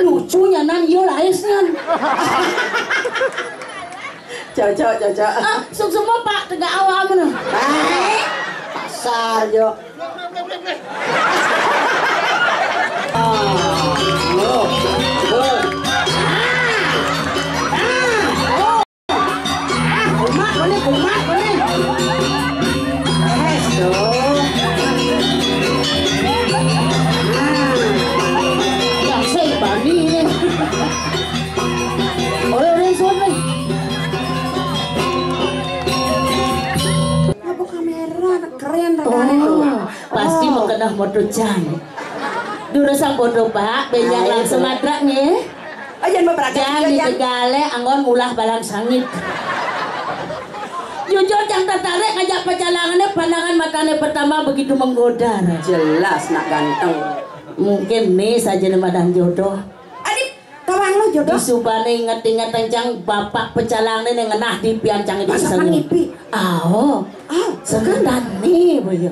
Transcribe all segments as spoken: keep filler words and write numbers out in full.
Lucunya nan yo laisnya. Cocok, cocok. Ah, sungsum Pak tegak awam no. Eh, pasal yo. Ah, oh, oh. Ah, ah, oh. Ah, kumat ko ni, kumat ko ni. Eh, so. Ah. Ya, saya bani ni. Oleh orang suami. Apa kamera keren rekannya tu? Oh, pasti mau kena moto jang. Durusang bodoh, Pak. Benjang langsung madrak ni. Oh, jangan beberat. Jangan ditegale anggon ulah balang sangit. Jujur, yang tertarik ngajak pecalangannya, pandangan matanya pertama begitu menggoda. Jelas nak ganteng. Mungkin nih saja nih madang jodoh. Adik, tawang lo jodoh. Disubane inget-inget encang bapak pecalangne ning ngenah di piancang itu. Masa senyum. Mangipi? Ao. Ah, sebentar nih, boyo.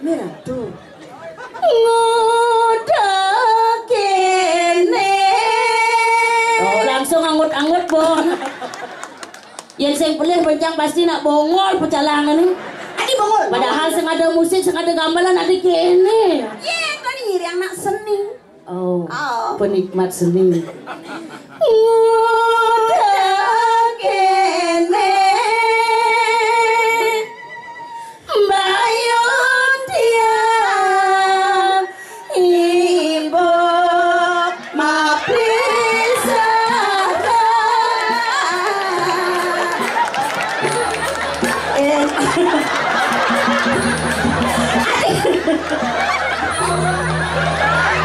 Merah tuh. Ngodha kene. Oh, langsung angut-angut, Bong. Yen sing pelih bencang pasti nak bongol pecalangan ni. Adi bongol. Padahal sing ada musik, sing ada gamelan, ada kene. Ye, tadi ngiri anak seni. Oh, oh. Penikmat seni. Ngudakene mbayun tiang ibu maplisara. Eh.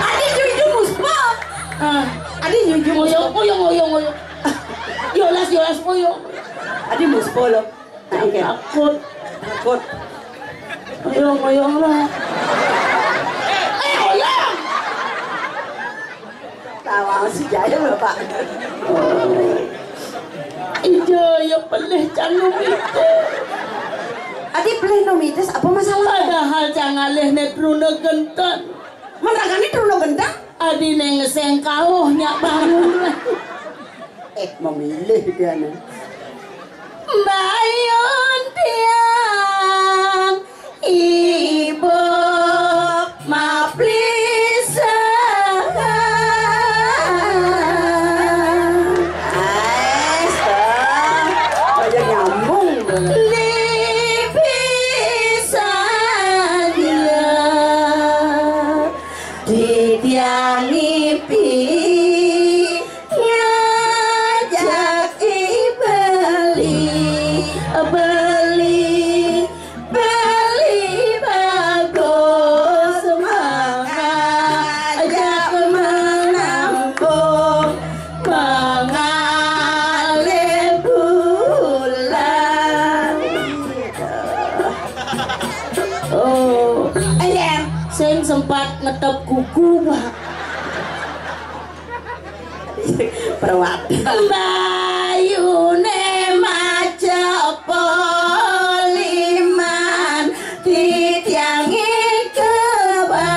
Adi jujur muspol. Ah, adi nyuju ngoyong, ngoyong, ngoyong, ngoyong. Yolas, yolas ngoyong. Adi muspolo. Takut. Takut. Ngoyong, ngoyong lah. Eh, ngoyong. Tawa si Jaya lho, Pak. Ijo ya pelih cang numitis. Adi pelih numitis apa masalah? Padahal cang alih ne truna genton. Menragane truna genton? Adine ngeseng kauh nyak bangun. Eh, memilih dia nih. Mbayun tiang ibu maplisara. Ais, toh. Aja nyambung, toh. Lipi saja. Titiang ngipi ngajak i beli, beli, beli bagus mangajak menampung mangalih bulan. Oh, ayan. Sing sempat ngetep kuku, Pak. Perawat. Bayune maca poliman, titiang ikebat,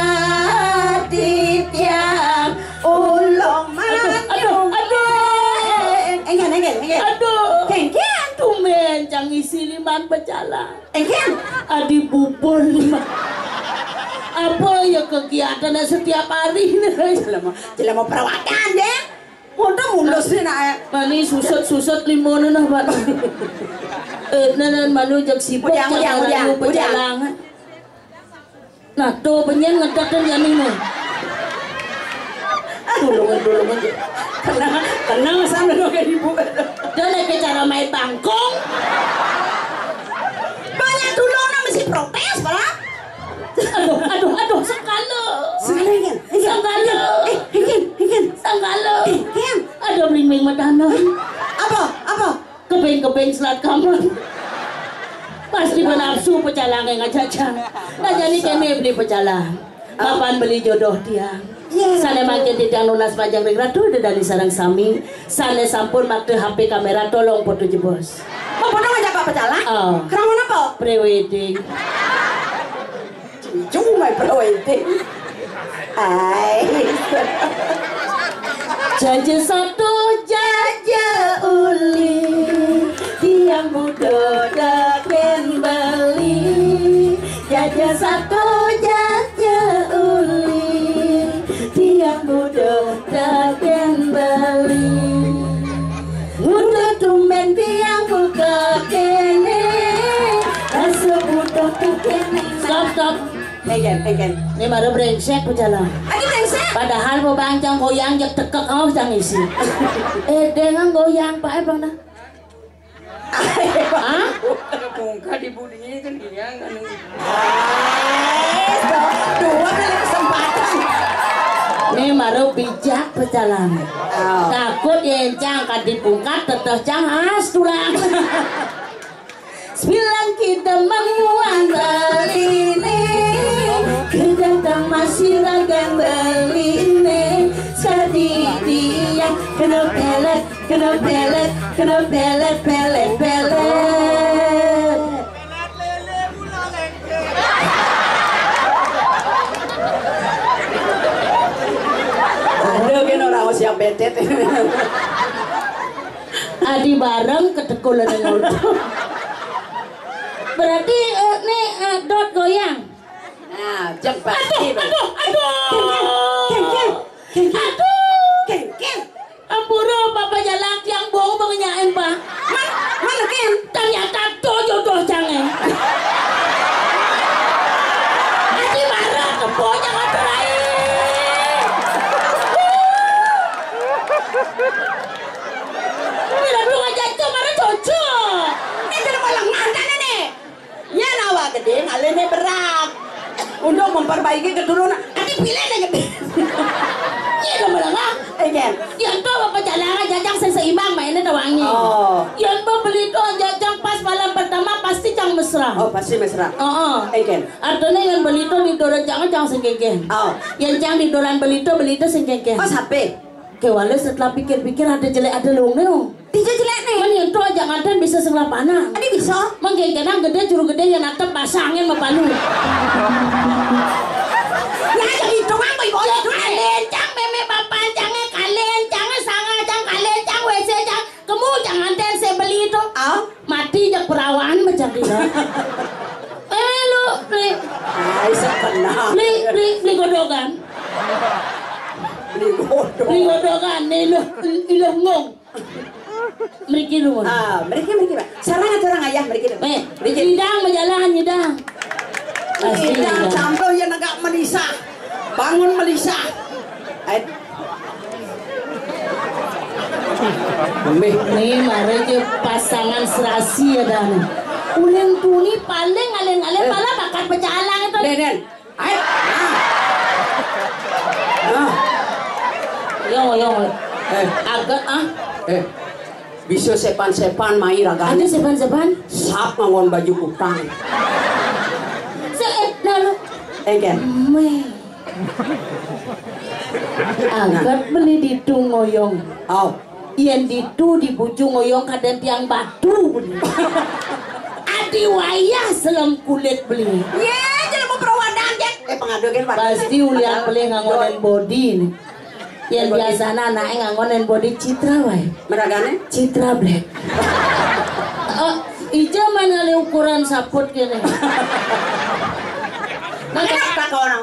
titiang ulung. Aduh, aduh, manyung. Aduh. Enggak, enggak, enggak. Aduh. Kengkian. Tumben cang isi liman pecalang. Engken? Adi bubur. Apa ya kegiatannya setiap hari nih? Jelema, jelema perawatan, ya. Mudah mulus nih, nak, ya. Mani susut-susut limone nah, Pak. Eh, nenen manu jak sibuk, ujang, ujang, ujang, ujang. Pecalangan. Nah, tuh, benyen ngedet tuh, Jani, nih. Tulungan, tulungan. Tenang, tenang, sambil lo kayak ibu. Dia lagi cara main bangkong. Banyak tulung, nah, mesti protes, Pak. Aduh, aduh, aduh, sengkala. Sengkala, Ken. Sengkala. Eh, Ken, Ken. Sengkala. Eh, Ken. Ada bling-bling medana. Apa? Apa? Kebeng-kebeng selat kamar. Pasti benafsu pecalange ngajak cang. Nah, jadi kene beli pecalang. Kapan beli jodoh tiang? Iya. Sane mangkin titiang nunas majeng ring Ratu Ida Dane sareng sami. Sane sampun makta H P kamera, tolong foto jebos. Mau foto ngajak Pak Pecalang? Oh. Kerang mana, Pak? Pre-wedding. Cuma pre-wedding. Ai. Jaja sato, jaja uli, tiang budo daging beli. Jaja sato, jaja uli, tiang budo daging beli. Budo tumben tiang buka kene, rasa budo kene. Stop, stop. Enggak, enggak. Ini baru brengsek pejalan. Aduh, brengsek. Padahal mau bancang goyang, jek tekek, oh, jang isi. Eh, dengan goyang, Pak, eh, Bang, dah. Hah? Bungka di budinya kan dia kan. Dua kali kesempatan. Ini baru bijak pejalan. Oh. Takut ya, jang, kan dipungkat, teteh, jang, as, tulang. Bilang kita menguang beli ini, kita masih ragan beli ini. Sedih dia, kena pelet, kena pelet, kena pelet, pelet, pelet. Ada kan orang siap betet. Adi bareng ketekulan yang ngolto. Berarti, eh, nih, eh, dot goyang. Nah, jeng pasti. Aduh, aduh, aduh. Kengkeng, kengkeng, kengkeng. Aduh. Kengkeng. Ampura, Bapak jalan tiang bau mengenyain, Pak. Man, mana, Ken? Ternyata tuh jodoh jangan. Aji marah, kebo jangan terakhir. Bila belum aja itu marah cocok. Eh, kenapa lengan kan ini? Nya nawa gedé, ngalihné berat. Untuk memperbaiki keturunan. Adi pilih deh gedé. Iya dong, bener lah. Iya. Yang tuh apa jalan aja, jang sing seimbang mainnya tuh wangi. Oh. Yang tuh beli tuh aja, jang pas malam pertama pasti jang mesra. Oh, pasti mesra. Oh, oh. Iya. Artinya yang beli tuh di doran jang, jang sing gegeh. Oh. Yang jang di doran beli tuh, beli tuh sing gegeh. Oh, sampai. Kewala setelah pikir-pikir ada jelek ada longnya. Tiga jelek nih. Kan yang tuh aja nganten bisa sing lapangan. Adi bisa. Mangke kenang gedé juru gedé yang natep basangin mapalu. Lah, ya hitungan, Boy, Boy, hitungan. Kalencang, meme bapancangnya kalencangnya, sangacang kalencang, W C cang. Kemu jangan ten saya beli itu. Ah? Mati jak perawan macam itu. Eh, lu, beli. Ai, sekenal. Beli, beli, beli godogan. Beli godog. Beli godogan, nih lu, lu ngong. Mriki nuwun. Ah, mriki, mriki, Pak. Sarang aturang ayah mriki lho. Eh, mriki. Nyidang majalan, nyidang. Pasti nyidang, nyidang. Campur ya negak menisah. Bangun melisah. Eh. Mbih. Nih, mare je pasangan serasi ya, Dan. Ulin tuni paling alin-alin. Eh. Malah bakat pecalang itu. Den, Den. Ayo. Nah. Nah. Yo, yo. Eh. Agak, ah. Eh. Bisa sepan-sepan mai ragané. Ada sepan-sepan? Sap nganggon baju kutang. Se-, eh, lalu. Engken. Meh. Angkat beli ditu ngoyong. Au. Yén ditu dibuju ngoyong kadén tiang batu. Adi wayah selem kulit beli. Yé, jelema perawadan, Dék. Eh, pengadu kan, Pak. Pasti ulian beli nganggonan body nih. Yén biasana anaké nganggonan body Citra waé. Meragané? Citra Black. Oh, ija mana lé ukuran saput kéné. Nah,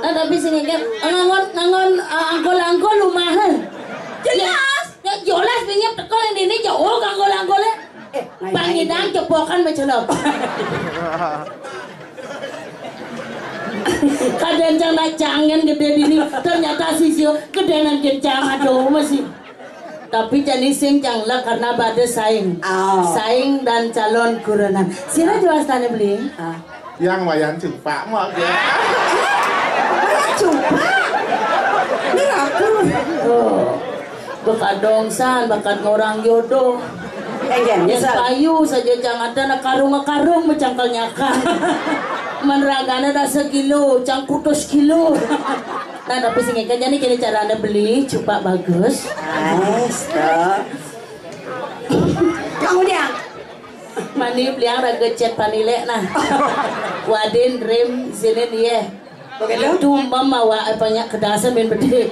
nah, tapi sing nganggon, nganggon, eh, anggol-anggol lumahan. Jelas. Ya, jelas, pinjam teko yang dini jauh anggol-anggolnya. Eh, pangidang cepokan mencelop. Kadén cang nak cangen gedé dini, ternyata sisio gedénan kencang, aduh, masih. Tapi jani sing cang lek karena badé saing. Oh. Saing dan calon kurenan. Sira jelas tane beli. Ah. Yang wayan cupak mau dia. Wayan cupak? Ini aku. Oh. Bekadongsan, bakat ngorang jodoh. Enggak, nyesel. Payu saja jangan ada karung-karung mencangkal nyakang. Meneragana dah sekilo, cangkutus kilo. Nah, tapi sing kan jadi kira cara anda beli cupak bagus. Astaga. Kang Ujang. Mani beliang raga chat panilek nah. Wadin rim sinin ye. Begitu? Itu mama wa apanya kedasan main bedé.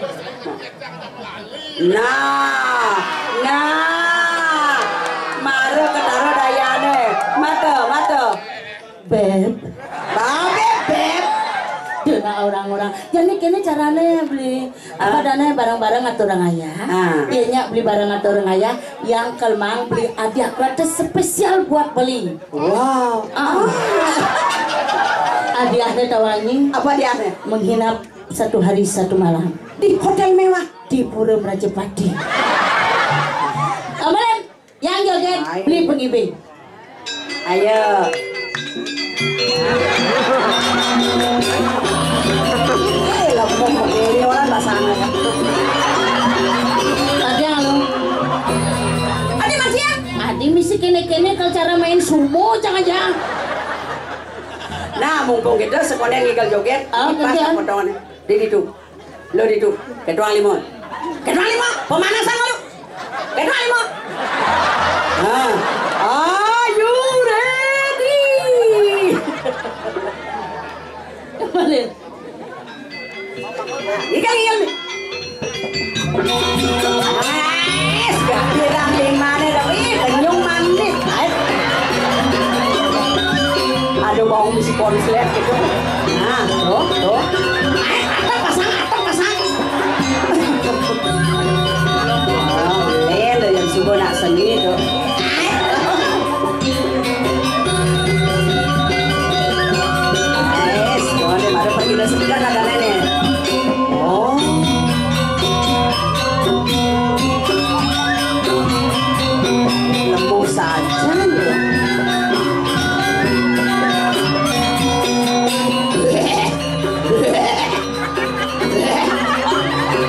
Nah, nah, mara ketara dayane. Mata, mata. Beb. Babe, Beb. Dena orang-orang. Jadi kene carane beli apa, ah, dana barang-barang atur orang ayah. Ah. Iya, nyak, beli barang atur orang ayah yang kelemang beli hadiah gratis spesial buat beli. Wow. Ah. Hadiahnya tawangi. Apa hadiahnya? Menginap satu hari satu malam. Di hotel mewah. Di Pura Merajapati. Aman. Yang joget, ayo, beli pengibing. Ayo. Eh, lempung begini orang pasangan. Tadi alo. Adi masih ya? Adi misi kene-kene kalau cara main sumo, jangan-jangan. Nah, mumpung kita sekolah ngigal joget, oh, pas potongan. Di situ. Lo di tu. Ketua lima. Ketua lima. Pemanasan lo. Ketua lima. Nah. Are you ready? Balik. Ikan, ikan. Wes, gak bilang lima nih, tapi kenyung manis. Ayo. Aduh, mau misi konslet gitu. Nah, tuh, tuh. Ayo, atap pasang, atap pasang. Oh, ini yang suka nak seni tuh. Wes, tuh, ini baru pergi dari sebelah ada nenek. Oh. Lemu saja ya.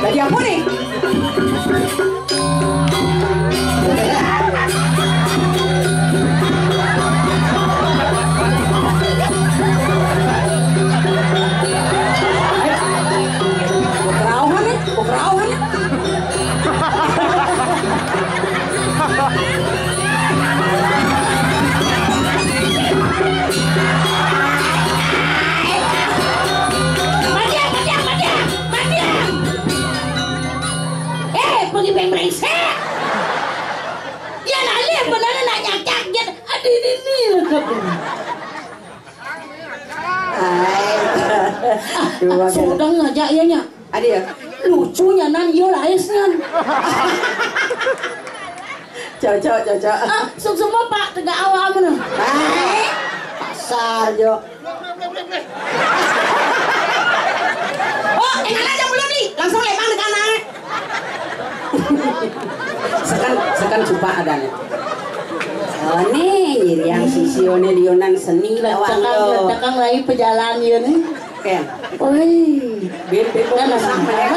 Jadi apa nih? Kerauhan ya? Kerauhan ya? Matian, matian, matian, matian. Eh, pergi beng brengsek. Ya, nah, lihat benar nak nyak-nyak, dia ada di sini. Hai. Ah, sudah ngajak ya, nyak. Ada ya? Lucunya nan, iya laisnya. Cocok, cocok. Ah, suk semua, Pak, tegak awam mana? Hai. Kasar, Jo. Oh, enak aja belum nih. Langsung lempang di kanan. Sekan, sekan cupak ada nih. Oh, nih, nyiriang sisi one lionan seni lawang. Cekang, lo. Cekang lagi pejalan, iya nih. Oke. Oi. Beb, beb, kok. Nah, nah, sama, nah, ya?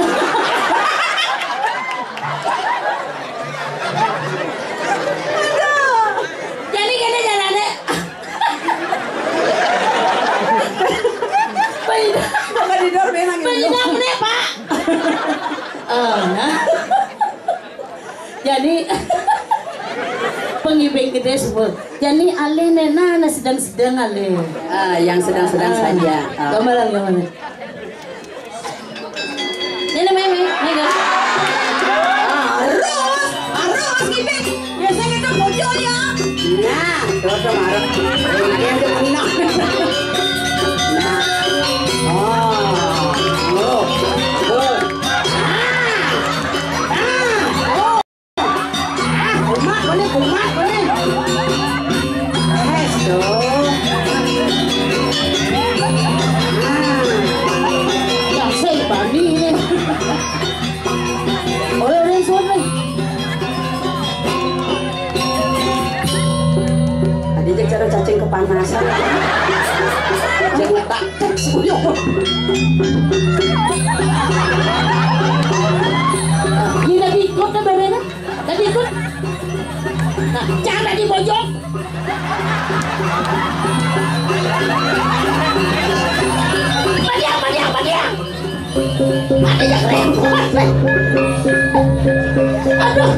Aduh. Jadi kene jalannya. Penyidang. Bukan di dor, benar gitu. Penyidang bener, Pak. Oh, nah. Jadi, pengibing gede semua. Jadi, alih nena, nah, sedang-sedang alih. Ah, yang sedang-sedang saja. Ah. Gamelan, gamelan. Ini main, main, main, guys. Harus, harus, ngibing. Biasanya itu bocor ya. Nah, tuh, tuh, harus. Ini dia tuh menang. Nah. Oh, tuh, tuh. Ah. Ah, tuh. Ah, kumat, boleh, kumat, boleh. Yes, tuh. Ah. Ya, saya bani ini. Oleh, oleh, suap, nih. Tadi cek cara cacing kepanasan. Jangan tak cek, suyo. Ini lagi ikut kan, Bang, ya, kan? Tadi ikut. Nah, jangan lagi bojok. Padiang, padiang, padiang. Mati ya, keren. Aduh.